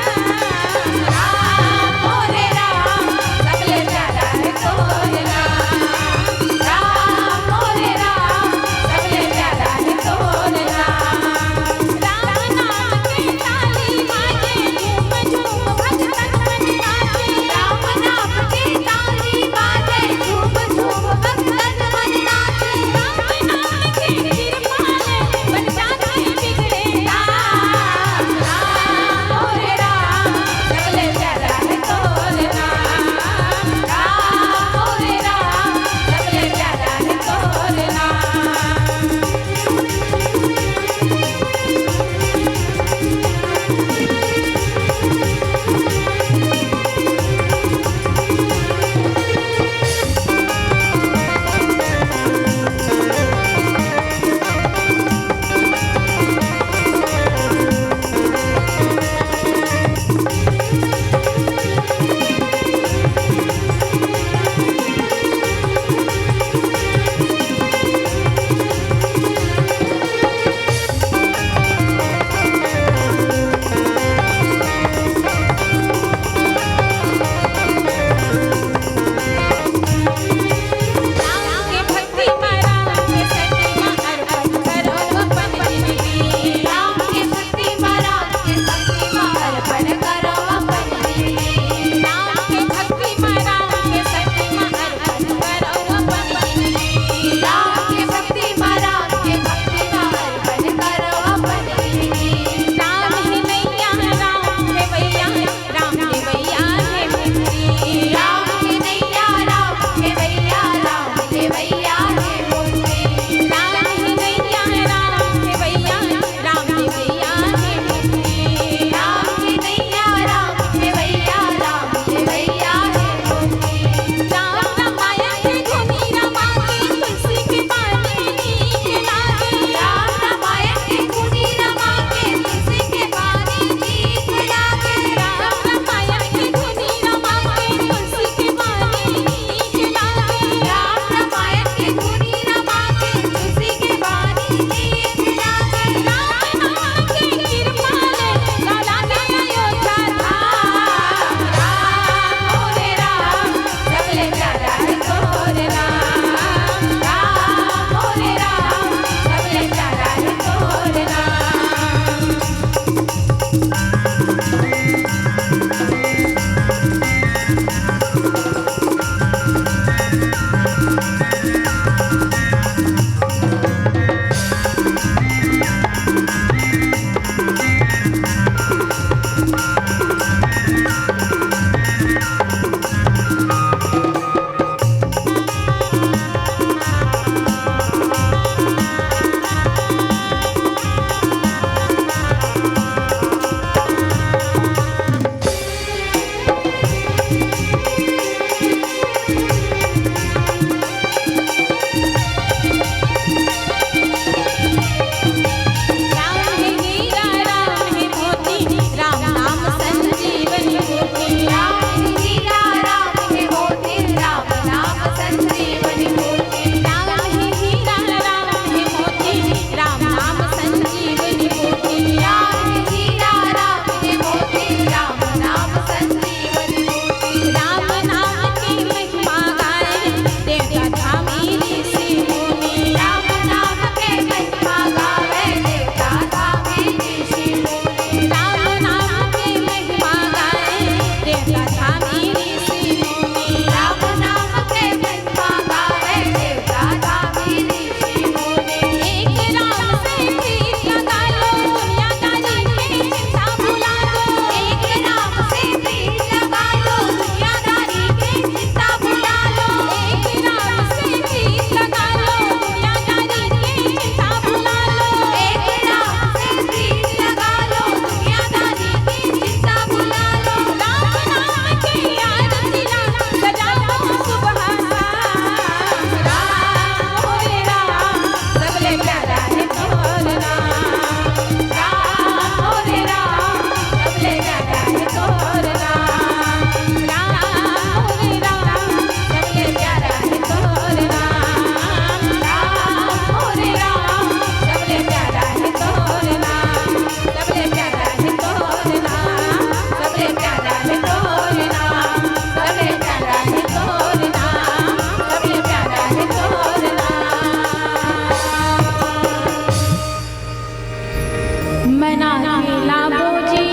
मना के लाबो जी,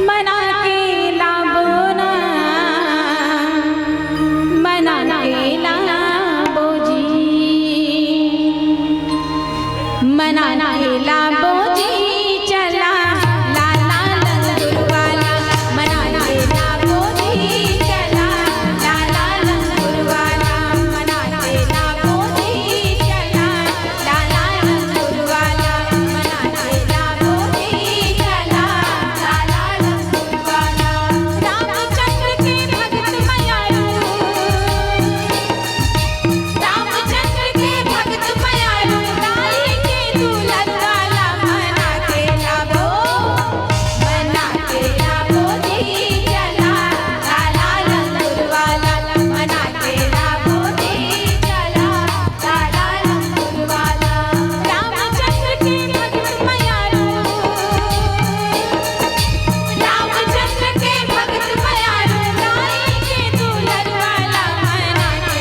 मना के लाबो ना, मना के लाबो जी, मना के लाबो जी, चला लाला लंगुर वाला, मना के लाबो जी, चला लाला लंगुर वाला, मना के लाबो जी, चला लाला लंगुर वाला, मना के लाबो जी, चला लाला लंगुर वाला। रामचंद्र के भगत मयारू, रामचंद्र के भगत मयारू, दाई के दुलर वाला, मना के लाबो, मना के लाबो जी, चला लाला लंगुर वाला, मना के लाबो जी, चला लाला लंगुर वाला। रामचंद्र के भगत मयारू, रामचंद्र के भगत मयारू, दाई के दुलर वाला, मना के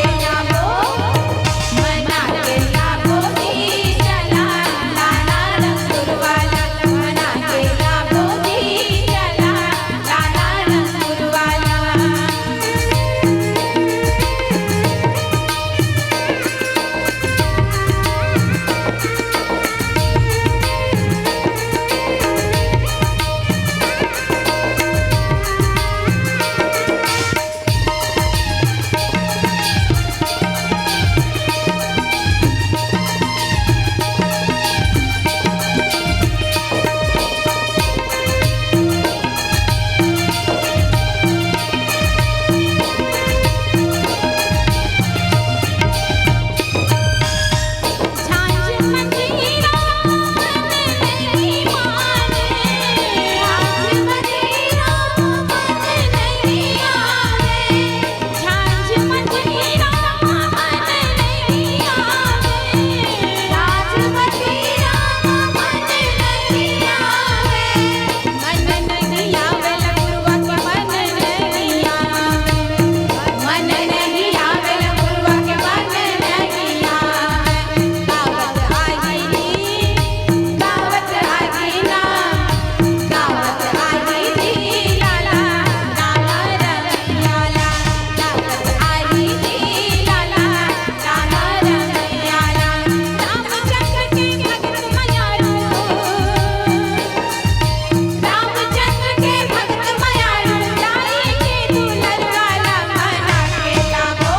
लाबो,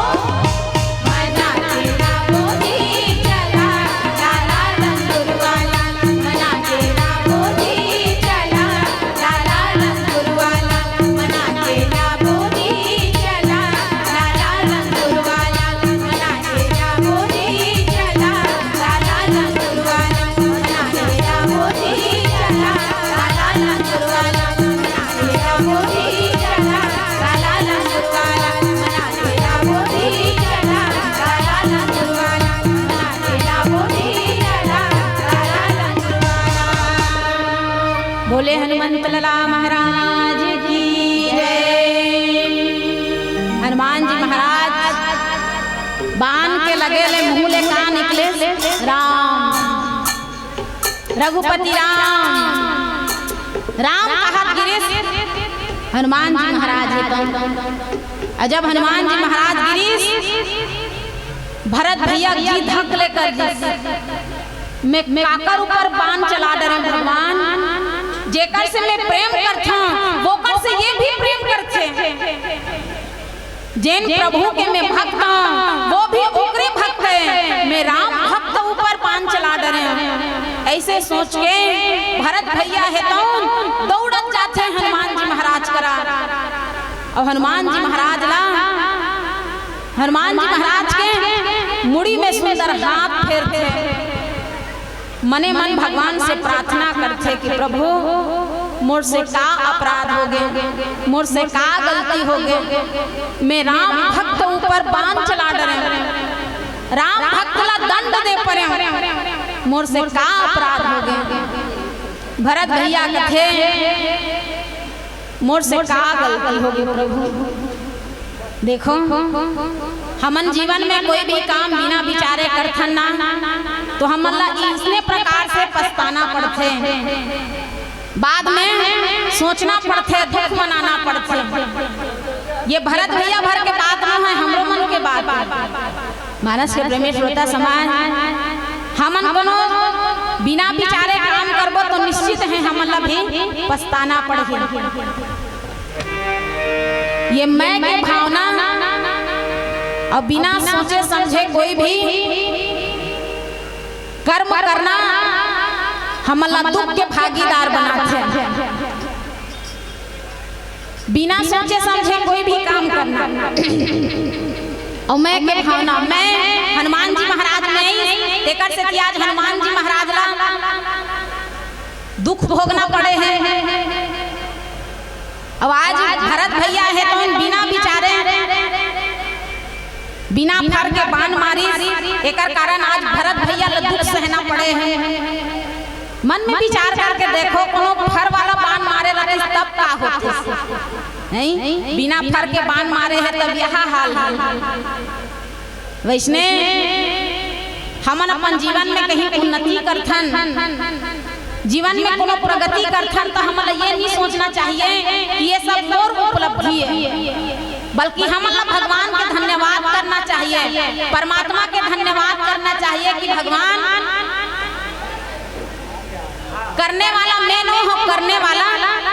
मना के लाबो जी, चला लाला लंगुर वाला, मना के लाबो जी, चला लाला लंगुर वाला। बोले हनुमंत लाला महाराज की जय। हनुमान जी महाराज बाण के लगे ले मुंह ले का निकले? राम, रघुपति राम, राम कहत गिरिस हनुमान जी महाराज हे तो। अउ जब हनुमान जी महाराज गिरिस, भरत भैया जी धक ले कर दिस, मैं काकर ऊपर बाण चला डरेंव भगवान, जेकर से मैं प्रेम करथंव, वोकर से ये भी प्रेम करथे। जेन प्रभु के मैं भक्त हंव, वो भी ओकरे भक्त हे। मैं राम भक्त ऊपर बाण चला डरेंव। अइसे सोच के भरत भैया हे तउन दउड़त जाथे हनुमान जी महाराज करा। अउ हनुमान जी महाराज ला, हनुमान जी महाराज के मुड़ी में सुंदर हाथ फेरथे। मने मन भगवान से प्रार्थना करथे कि प्रभु, मोर से का अपराध होगे, मोर से का गलती होगे, मैं राम भक्त ऊपर बाण चला डरेंव, राम भक्त ला दंड दे परेंव, मोर से का अपराध होगे? भरत भैया कथे, मोर से का गलती होगे प्रभु? देखो, हमन जीवन में कोई भी काम बिना विचारे करथन ना, तो हमन ला इसने प्रकार से पछताना पड़थे, बाद में सोचना पड़थे, दुख मनाना पड़थे। ये भरत भैया भर के बात नो हे, हमरो मन के बात हे। मानस के प्रेमी श्रोता समाज, हमन कोनो बिना विचारे काम करबो तो निश्चित हे हमन ला भी पछताना पड़ही। ये मैं के भावना अउ बिना सोचे समझे कोई भी कर्म करना हमन ला दुख के भागीदार बनाथे। बिना सोचे समझे कोई भी काम करना। अउ मैं के भावना, मैं हनुमान जी महाराज में आई, तेकर सेती आज हनुमान जी महाराज ला दुख भोगना पड़े हे। अब आज भरत भैया हे तो बिना विचारे, बिना फर के बाण मारिस, एकर कारण आज भरत भैया ला दुख सहना पड़े हे। मन में विचार करके देखो, कोनो फर वाला बाण मारे रहिस तब का होतिस? नहीं, बिना फर के बाण मारे हे तब यह हाल हे। वइसने हमन अपन जीवन में कहीं उन्नति करथन, जीवन में कोनो प्रगति करथन, तो हमन ला ये नहीं सोचना चाहिए कि ये सब मोर उपलब्धि हे, बल्कि हमन ला भगवान के धन्यवाद करना चाहिए, परमात्मा के धन्यवाद करना चाहिए कि भगवान, करने वाला मैं नो हों, करने वाला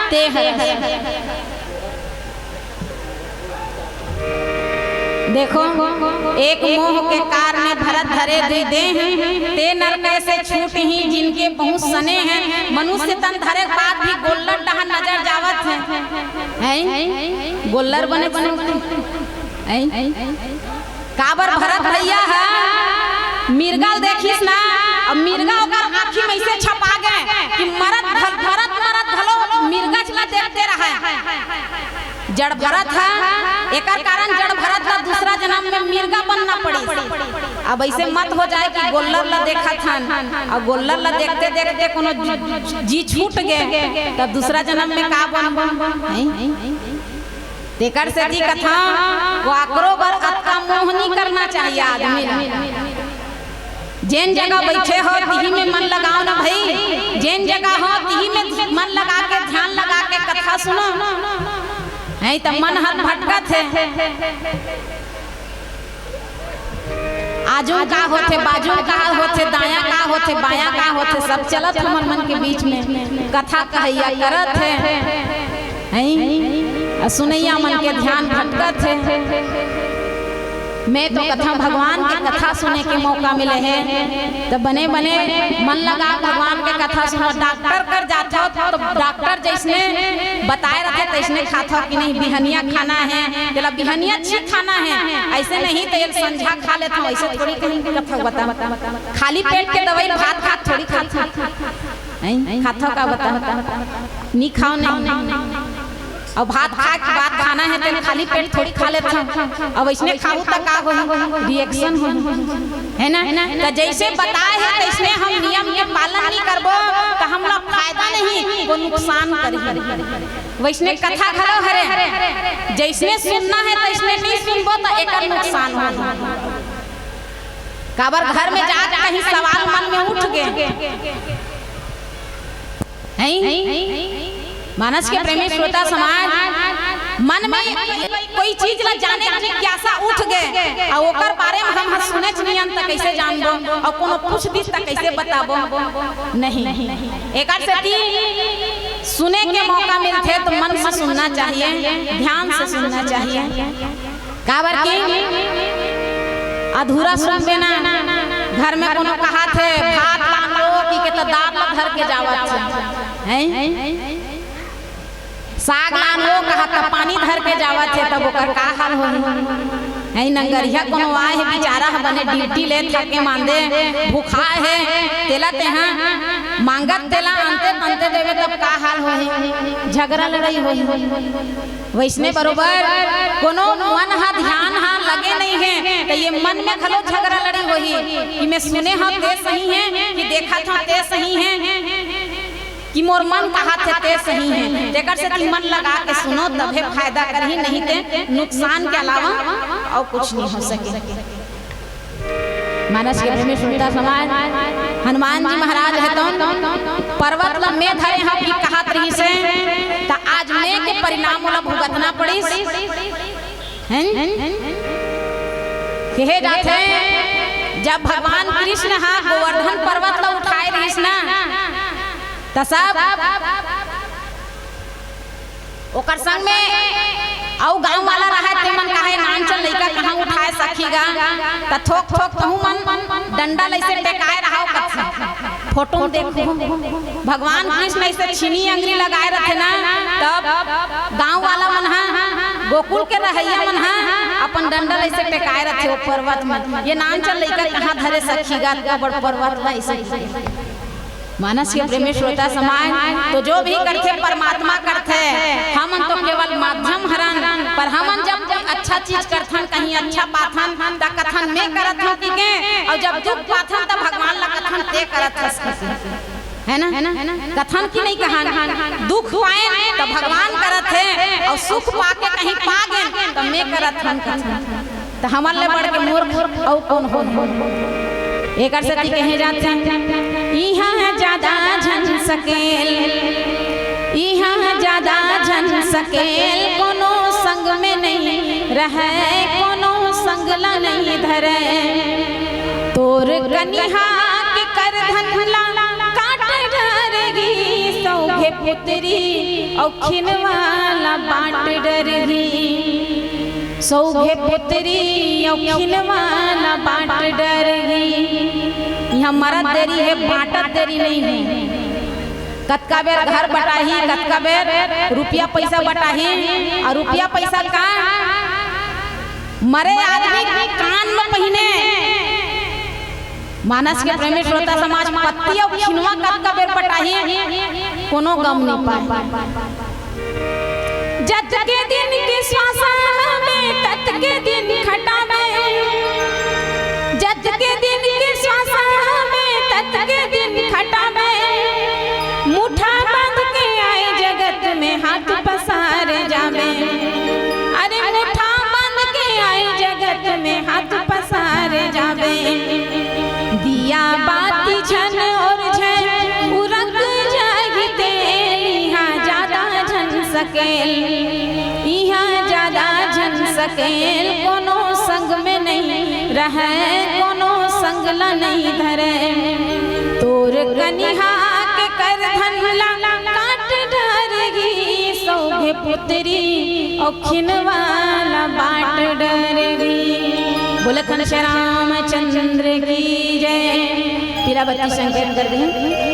तें हरस। देखो, एक मोह के कारणे भरत धरे दुइ देह, ते नरक से छूटही जिनके बहुत सनेह। मनुष्य तन धरे के बाद भी गोल्लर डहर नजर जावत हे, हैं? गोल्लर बने, बने, बने, हैं? काबर भरत भैया ह मिर्गा ल देखिस ना, अब मिर्गा ओकर आँखी में अइसे छपा गे कि मरत घल-, मरत, मरत घलो मिर्गा च ला देखते रहय। जड़ भरत ह, एकर कारण जड़ भरत ला दूसरा जन्म में मिर्गा बनना पड़िस। अब अइसे मत हो जाए कि गोल्लर ला देखत हन, अउ गोल्लर ला देखते देखते कोनो जी, जी छूट गे, तब दूसरा जन्म में का बनबो? हैं? तेकर सेती कथंव, काकरो बर अतका मोह नइ करना चाहिए आदमी ला। जेन जगह बइठे हो, तिही में मन लगाव ना भई। जेन जगह हो, तिही में मन लगा के, ध्यान लगा के कथा सुनो। नहीं त मन ह भटकत हे। आजू का होथे, बाजू का होथे, दायां का होथे, बायां का होथे, सब चलत हमन मन के बीच में कथा कहइया करत हे, हैं? अउ सुनइया मन के ध्यान भटकत हे। मैं तो कथा, भगवान के कथा सुने के मौका मिले हे, त बने बने मन लगा भगवान के कथा सुनो। डॉक्टर कर जाथो तो डॉक्टर जइसने बताए रथे तइसने खाथो कि नहीं, बिहनिया खाना हे, तेला बिहनिया च खाना हे, अइसे नहीं त एला संझा खा लेथो, अइसे थोड़ी कहीं कथा बता। खाली पेट के दवाई भात खात थोड़ी खाथो। हैं? खाथो का बता? नी खाव नहीं। अउ भात खाए के बाद खाना हे, तेन खाली पेट थोड़ी खा लेथो। अब अइसने खाहू त का होही? रिएक्शन होही, हे ना? त जइसे बताए हे, तइसने हम नियम के पालन नइ करबो, त हमला फायदा नहीं, वो नुकसान करही। वइसने कथा घलो हरे, जइसने सुनना हे, तइसने नइ सुनबो, त एकर नुकसान होही। काबर घर में जाके कहीं सवाल मन में उठ गे, हैं? मानस के प्रेमी श्रोता समाज, मन में कोई चीज ला जाने के जिज्ञासा उठ गे, अउ ओकर बारे में हम ह सुनेच नियन त कइसे जानबो, अउ कोनो पूछ दिस त कइसे बताबो? नहीं। एकर सेती सुने के मौका मिलथे त मन से सुनना चाहिए, ध्यान से सुनना चाहिए। काबर कि अधूरा सुनबे ना, घर में कोनो कहाथे, "भात लान लो," कहिके त दार ला धर के जावत हे, हैं? "साग लान लो," कहा त पानी धर के जावत हे, तब ओकर का हाल होही? हैं, नंगरिहा कोनो आए हे, बिचारा ह बने ड्यूटी ले थके मांदे, भुखाए हे, तेला तेहा मांगत तेला अंते तंते देबे, तब का हाल होही? झगरा लड़ाई होही। वइसने बरोबर कोनो मन ह, ध्यान ह लगे नइ हे, त ये मन में घलो झगरा लड़ी होही कि मैं सुने हंव ते सही हे कि देखत हंव ते सही हे। कि मोर मन कहत हे ते सही हे, तेकर सेती मन लगा के सुनो, तभे फायदा करही, नहीं ते नुकसान के अलावा अउ कुछ नहीं हो सके। मानस के प्रेमी श्रोता समाज, हनुमान जी महाराज हे तौन पर्वत ल में धरे हंव कि कहत रहिस हे, त आज में के परिणाम ओला भुगतना पड़िस। हैं? कहे जाथे, जब भगवान कृष्ण ह गोवर्धन पर्वत ल उठाए रहिस ना, त सब ओकर संग में अउ गांव वाला रहय, ते मन कहय, "नान चल लइका, कहां उठाए सकही गा?" त थोक थोक तहू मन डंडा ल अइसे टेकाए रहव कथे। फोटो में देखो, भगवान कृष्ण अइसे छीनी अंगरी लगाए रथे ना, तब गांव वाला मन ह, गोकुल के रहइया मन ह अपन डंडा ल अइसे टेकाए रथे ओ पर्वत में। ये नान चल लइका कहां धरे सकही गा, अतका बड़ पर्वत ल अइसे। मानस के प्रेमी श्रोता समाज, तो जो भी करथे परमात्मा करथे, हमन तो केवल माध्यम हरन, पर हमन जब कोई अच्छा चीज करथन, कहीं अच्छा पाथन, त कथन में करत हंव कहिके, अउ जब दुख पाथन त भगवान ला कथन ते करत हस कहिके। है ना? कथन कि नहीं कहन, दुख पाएन त भगवान करत हे, अउ सुख पाके कहीं पा गेन त में करत हंव कथन। त हमर ले बढ़ के मूर्ख अउ कोन होही? एकर सेती कहे जाथे, इहां ज्यादा झन सकेल, इहां ज्यादा झन सकेल, कोनो संग में नहीं रहय, कोनो संग ला नहीं धरय। तोर कनिहा के करधन ला काट डरही, सौघे पुतरी अउ खिनवा ला बांट डरही। सौघे पुतरी अउ खिनवा ला बांट डरही। इहां मरत देरी हे, बांटत देरी नहीं हे। कतका बेर घर बटाही, कतका बेर रुपया पैसा बटाही, अउ रुपया पैसा का मरे आदमी कान में पहिने। मानस के प्रेमी श्रोता समाज, पत्ती अउ खिनवा कतका बेर बटाही, कोनो गम नहीं पाए। जतके दिन के श्वासा में, ततके दिन खटावे। जतके दिन के श्वासा में, ततके दिन खटावे। मुठा बांध के आए जगत में हाथ पसार जावे। अरे मुठा बांध के आए जगत में हाथ पसार जावे। दिया बाती झन ओरझय, उरक जाही तेल, इहां ज्यादा झन सकेल, इहां ज्यादा झन सकेल, कोनो संग में नहीं रहय, कोनो संग ला नहीं धरय। तोर कनिहा के करधन ला काट डरही, सौघे पुतरी अउ खिनवा ला बांट डरही। बोले घनश्याम रामचंद्र की जय। पीला बत्ती संकेत कर दे।